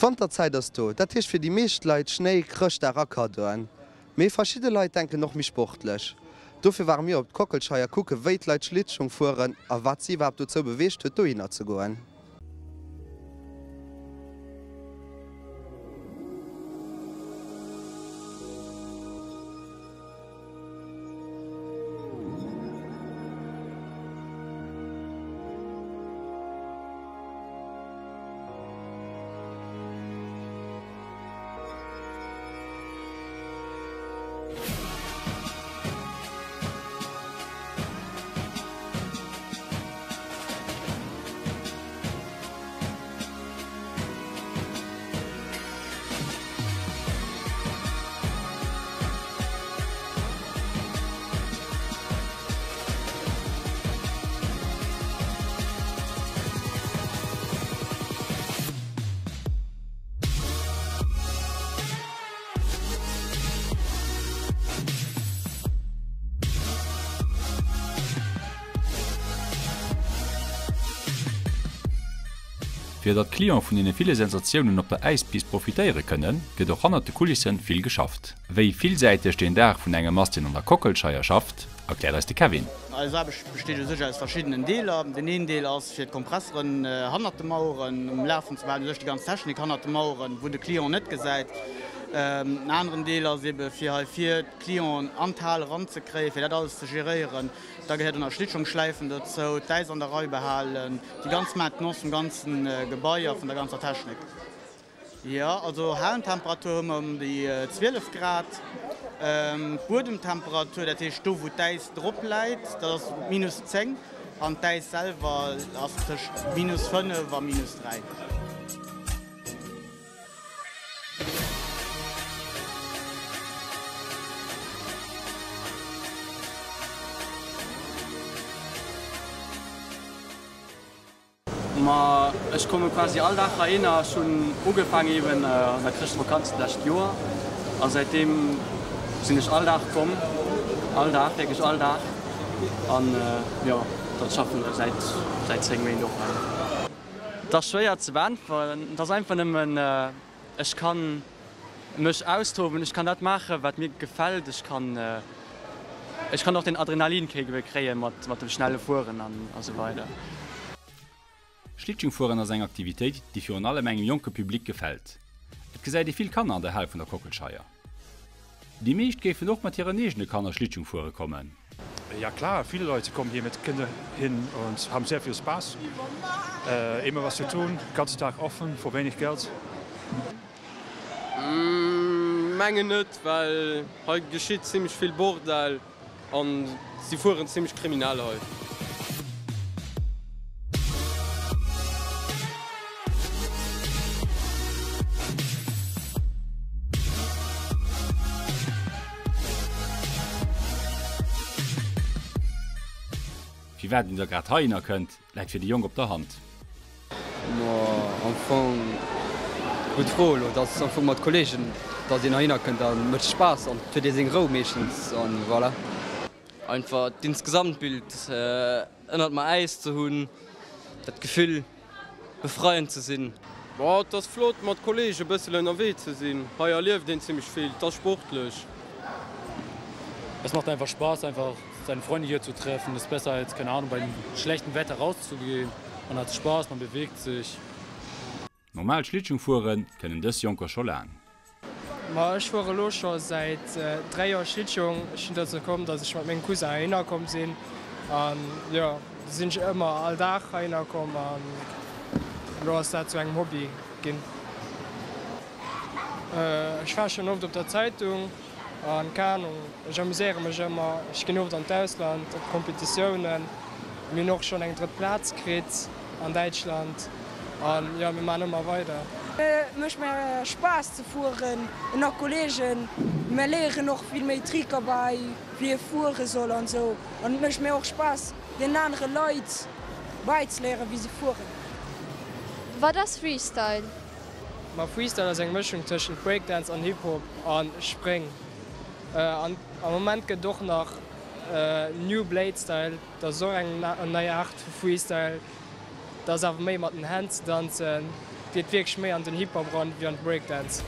D'Wanterzäit ass do, dat heescht fir déi meescht Leit Schnéi, Chrëschtdag a Kaddoen. Mee verschidde Leit denken och méi sportlech. Dofir ware mir op d'Kockelscheier kucke wéi d'Leit Schlittschong fueren a wat si iwwerhaapt dozou beweegt huet dohinner ze goen. Fir datt d'Clienten vun deene ville Sensatiounen op der Äispist profitéiere kënnen, gëtt och hannert de Kulissen vill geschafft. Wéi villsäiteg den Dag vun engem ass, deen an der Kockelscheier schafft, erkläert eis de Kevin. Eis Aarbecht besteet u sech aus verschiddenen Deeler. Den een Deel ass fir d'Kompresseren hannert de Maueren um Lafen ze behalen, u sech déi ganz Technik hannert de Maueren, wou de Client net gesäit. En aneren Deel ass ebe fir hei vir d'Clienten an d'Hal eranzekréien, fir dat alles ze geréieren. Da gehéiert och nach Schlittschongschläifen dozou, d'Äis an der Rei behalen, déi ganz Maintenance vum ganzen Gebai a vun der ganzer Technik. Jo, also Halentemperatur hu mer ëm déi 12 Grad. D'Buedemtemperatur, dat heescht do wou d'Äis drop läit, dat ass minus 10 an d'Äis selwer ass tëscht minus 5 a minus 3. Ma ech komme quasi all Dag heihinner. Ech hunn ugefaangen eben an der Chrëschtvakanz d'lescht Joer a säitdeem sinn ech all Dag komm, all Dag, wierklech all Dag. An jo, dat schaffen ech säit säit 10 Méint och hei. Et ass schwéier ze beäntweren. Et ass einfach nëmmen, ech kann mech austoben, ech kann dat maachen, wat mir gefält. Ech kann ech kann och den Adrenalinkick ebe kréie mat mat dem schnelle Fueren an a sou weider. Schlittschungfueren ass eng Aktivitéit, déi virun allem engem jonke Public gefält. Et gesäit ee vill Kanner an der Hal vun der Kockelscheier. Déi meescht géifen och mat hiren eegene Kanner Schlittschung fuere kommen. Ja klar, viele Leute kommen hier mit Kinder hin und haben sehr viel Spaß. Immer was zu tun, ganzen Tag offen, für wenig Geld. Mengen net, well hei geschitt zimlech vill Bordell an si fueren zimlech kriminell hei. Firwat een da grad heihinner kënnt, läit fir déi Jonk op der Hand. Ma am Fong, gutt Fro elo. Et ass am Fong mat Kollegen, datt een heihinner kënnt a mécht Spaass an et huet ee seng Rou meeschtens an voilà. Einfach d'Insgesamtbild ënnert mer Äis ze hunn, dat Gefill befreiend ze sinn. Boah, et ass flott mat Kollegen e bëssel ënnerwee ze sinn. Hei erlieft een zimmlech vill, et ass sportlech. Es macht einfach Spaß einfach seine Freunde hier zu treffen, ist besser als keine Ahnung beim schlechten Wetter rauszugehen, man hat Spaß, man bewegt sich. Normal Schlittschung fuere kënnen dës Jonker scho laang. Ma ech fuere lo scho säit 3 Joer Schlittschung. Ech sinn dozou komm, dass ech mat mengem Cousin heihinner komm sinn. An jo, du sinn ech ëmmer all Dag heihinner komm an elo ass dat zu engem Hobby ginn. Ech war schonn oft op der Zeitung. An keng Ahnung, ech amuséiere mech ëmmer. Ech ginn oft an d'Ausland op Competitiounen. Mir hunn och schonn eng drëtt Plaz kritt an Däitschland. An jo, mir maachen ëmmer weider. Et mécht mir Spaass ze fueren ënner Kollegen. Mir léieren och vill méi Tricker bäi, wéi ee fuere soll an esou. An et mécht mir och Spaass, den anere Leit bäizeléieren, wéi se fueren. Wat ass Freestyle? Ma Freestyle ass eng Mëschung tëschent Breakdance an Hip Hop a Spréng. An am Moment gëtt et och nach New Blade Style, dat ass och eng nei Aart vu Freestyle, dat ass awer méi mat den Hänn ze danzen. geet wierklech méi an den Hip-Hop eran wéi an de Breakdance.